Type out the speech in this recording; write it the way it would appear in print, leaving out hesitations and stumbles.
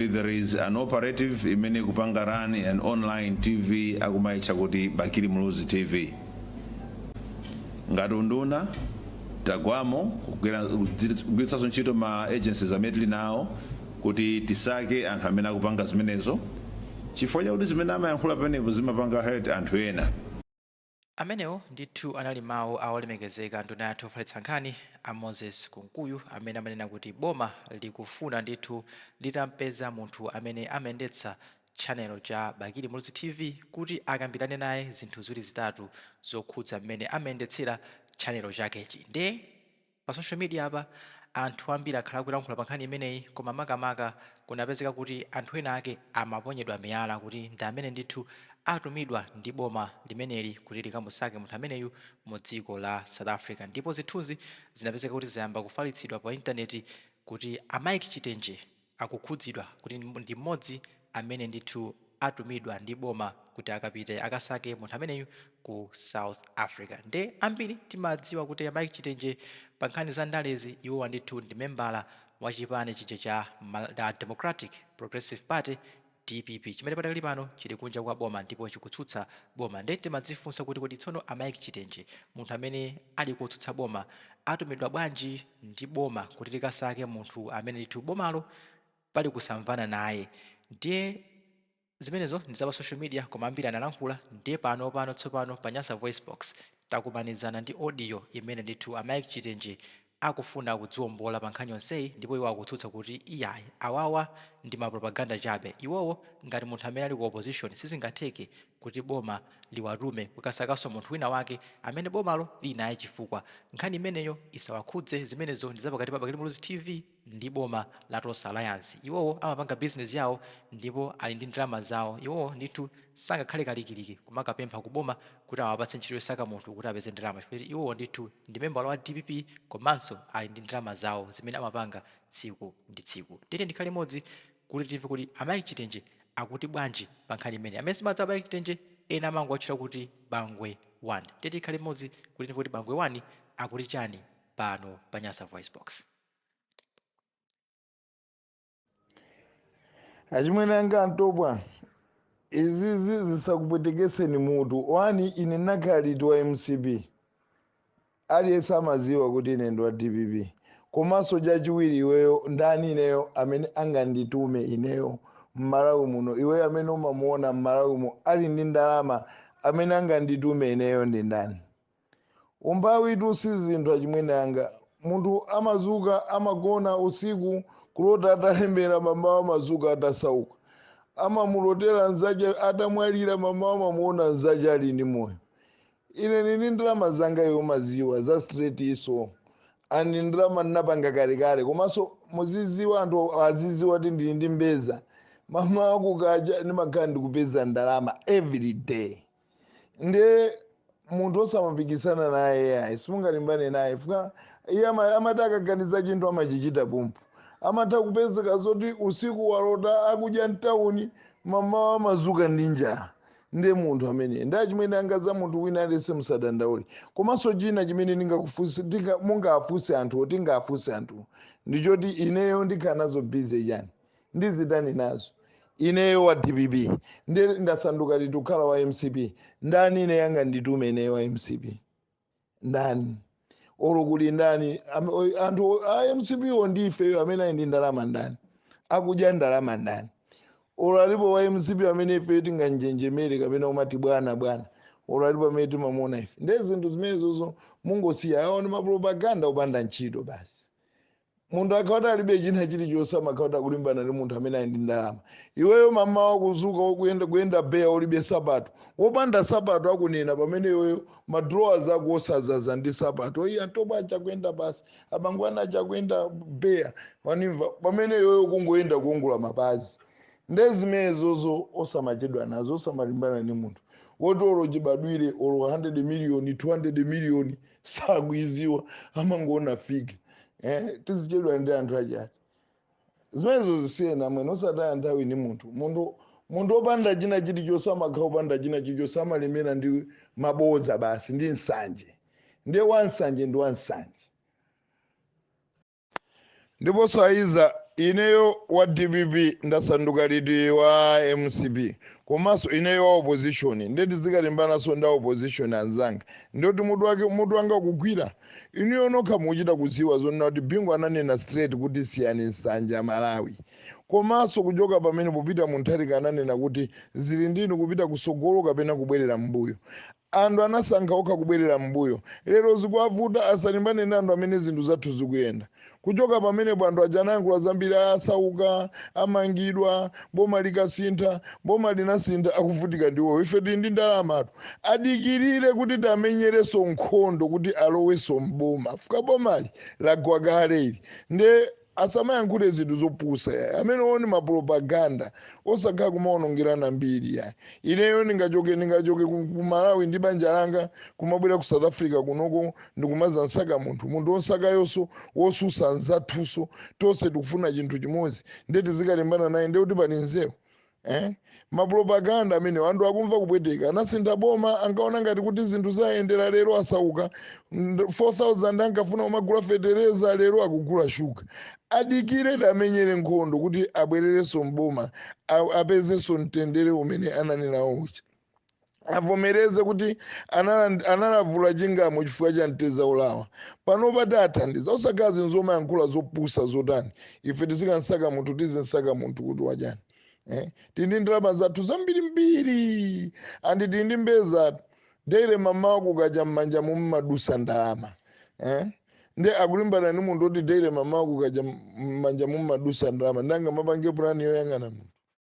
There is an operative imene kupanga run an online TV akumaitcha kuti Bakili Muluzi TV. Ngati unduna tagwamo kugwiritsanso ntchito ma agencies amene tili nawo kuti tisake anthu amene akupanga zimenezo, chifukwa chakuti zimene amayankhula pamenepo zimapanga hurt anthu ena. Amenewo ndithu anali mawu a olemekezeka nduna yathu yofalitsa nkhani a Moses Kunkuyu amene amanena kuti boma likufuna ndithu litampeza munthu amene amayendetsa channel cha Bakili Muluzi TV kuti akambirane naye zinthu ziwiri zitatu zokhudza mmene amayendetsera channel chakechi. Nde pa social media apa anthu ambiri akhala akulankhula pa nkhani imeneyi, koma makamaka kunapezeka kuti anthu ena ake amaponyedwa miyala kuti ndi amene ndithu atumidwa ndi boma limeneli kuti likamusake munthu ameneyu mu dziko la South Africa. Ndipo zithunzi zinapezeka kuti zayamba kufalitsidwa pa intaneti kuti a Mike Chitenje akukhudzidwa kuti ndi mmodzi amene ndithu atumidwa ndi boma kuti akapite akasake munthu ameneyu ku South Africa. Nde ambiri timadziwa kuti a Mike Chitenje pa nkhani za ndalezi iwowa ndithu ndi membala wa chipani chija cha Democratic Progressive Party, DPP, chimene padakali pano chili kunja kwa boma ndipo chikutsutsa boma. Nde timadzifunsa kuti kodi tsono a Mike Chitenje, munthu amene ali kotsutsa boma, atumidwa bwanji ndi boma kuti likasake munthu amene ndithu bomalo pali kusamvana naye? Ndiye zimenezo ndi za pa social media, koma ambiri analankhula. Ndiye pano pano tsopano pa Nyasa Voice Box takumanizana ndi audio imene ndithu a Mike Chitenje akufuna kudziwombola pa nkhani yonseyi, ndipo iwo akutsutsa kuti iyayi, awawa ndi ma propaganda chabe. Iwowo ngati munthu amene ali ku opposition sizingatheke kuti boma liwatume kukasakanso munthu wina wake amene bomalo lili naye chifukwa. Nkhani imeneyo isawakhudze, zimenezo ndi zapakati pa Bakili Muluzi TV ndi boma la Tonse Alliance. Iwowo amapanga business yawo ndipo ali ndi ndalama zawo. Iwowo ndithu sangakhale kalikiliki kumakapempha ku boma kuti awapatse ntchito yosaka munthu kuti apeze ndalama, chifukwa choti iwowo ndithu ndi membala wa DPP komanso ali ndi ndalama zawo zimene amapanga tsiku ndi tsiku. Tiyeni tikhale limodzi kuti timve kuti a Mike Chitenje akuti bwanji pa nkhani imeneyi. Amene simadziwa Mike Chitenje, ena amangowatchula kuti Bangwe 1. Tiyeni tikhale limodzi kuti timve kuti Bangwe 1 akuti chani pano pa Nyasa Voice Box. Achimwene anga Antopwa, izizi zisakupwetekeseni mutu. One, ine ndinakhala liti wa MCP? Aliyense amaziwa kuti ine ndi wa DPP. Komanso chachiwiri, iweyo ndani ineyo amene anganditume ineyo m'Malawi muno? Iweyo amene umamuona m'Malawi muno ali ndi ndalama, amene anganditume ineyo ndi ndani? Umphawitu si zinthu, achimwene anga. Munthu amazuka, amagona usiku kulota atalemera, mamawa amazuka atasauka. Amamulotera nzache atamwalira, mamawa amamuona nzache ali ndi moyo. Ine ndili ndi ndalama zanga, iwe umaziwa za straight iso, and ndalama ndinapanga kalekale. Komanso muziziwa, anthu aziziwa kuti ndili ndi mbeza. Mamawa kukacha ndimakhala ndikupeza ndalama every day. Ndiye munthu osamapikisana naye ayi, simungalimbane naye fuka iye amati akaganiza chinthu amachichita pompo. Amatha kupezeka zoti usiku walota akudya mtawuni, mamawa amazuka ndi njala. Ndiye munthu amene ndi achimwene anga, za munthu wina aliyense musadandaule. Komanso china chimene mungafunse anthu, tingafunse anthu, ndichoti ineyo ndikhala nazo busy chani? Ndizitani nazo ineyo wa DPP? Ndiye ndasanduka liti kukhala wa MCP? Ndani ine yanganditume ineyo wa MCP? Ndani? Olo kuli ndani? Anthu a MCP wo ndi ifeyo amene ali ndi ndalama ndani? Akudya ndalama ndani? Olo alipo wa MCP amene ifeyo tinganjenjemere kapena umati bwana bwana? Olo alipo amene timamuona ife? Ndiye zinthu zimenezozo mungosiya, awo ndi mapropaganda opanda ntchito basi. Munthu akhala alibe china chilichonse amakhala akulimbana ndi munthu amene ali ndi ndalama. Iweyo mamawa kuzuka kuyenda beya, ulibe sapato, wopanda sapato akunena, pamene iweyo ma drawers ako osazaza ndi sapato. Oyi Antopwa achakuyenda basi, abangwana achakuyenda beya, wanimva? Pamene iweyo kungoyenda kuongola mapazi. Nde zimenezozo osamachedwa nazo, osamalimbana ndi munthu woti olo chibadwire olo 100 miliyoni, 200 miliyoni sakuiziwa, amangoona figure. Tizichedwa ndi anthu achache. Zimenezo zisiyena mwene, osataya nthawi ndi munthu. Munthu wopanda china chilichonse amakhala opanda china chilichonse, amalemera ndi mabodza basi ndi nsanje. Ndiye wansanje ndi wansanje. Ndiponso ayiza Ineyo wa DPP ndasanduka liti wa MCP? Komanso ineyo wa opposition, ndeti zikalimbanaso nda opposition anzanga, ndoti mutu wake, mutu wanga kugwira. Inuyo nokha mukuchita kuziwa zonena kuti Bingu ananena straight kuti siyani nsanja Malawi. Komanso kuchoka pamene popita Mutharika ananena kuti zili ndinu kupita kusogolo kapena kubwerera mbuyo. Anthu anasankha okha kubwerera mbuyo, lero zikuwavuta. Asalimbane ndi anthu amene zinthu zathu zikuyenda. Kuchoka pamenepo anthu aja anayankhula zambiri, asauka, amangidwa, boma likasintha. Boma linasintha, akuvutika ndiwo. Ife tili ndi ndalamatu. Adikirire kuti tamenyereso nkhondo kuti aloweso mboma. Fuka bomali lagwa kale ili, nde asamayankhule zinthu zopusa ya. Amene oni mapropaganda, osakhala kumaonongerana mbiri ya. Ineyo ndingachoke ku Malawi ndi banja langa kumabwera ku South Africa kunoko ndikumaza nsaka munthu, munthu wosakayonso wosusa nzathuso, tonse tikufuna chinthu chimodzi, ndeti zikalimbana naye, ndekuti pali nzeru, eh? Mapropaganda amene anthu akumva kupweteka. Anasintha boma, ankaona ngati kuti zinthu zayendera. Lero asauka. 4000 ankafuna kumagula fetereza, lero akugula shuga. Adikire tamenyere nkhondo kuti abwererenso mboma, apezenso mtendere umene ananenawo uja. Avomereze kuti analavula chingamo chifukwa cha mteza ulawa. Pano pati athandiza, osakhala zinthu zomayankhula zopusa zotani. Ife tizikansaka munthu, tizinsaka munthu kuti wachani, eh? Tindi ndalama zathu zambirimbiri, andi tindi mbeza daily mamawa kukacha mmanja mummadusa ndalama, eh? Ndi akulimbana ni munthu kuti daily mamawa kukacha mmanja mummadusa ndalama, ndanga mapange pulani yoyang'ana munthu.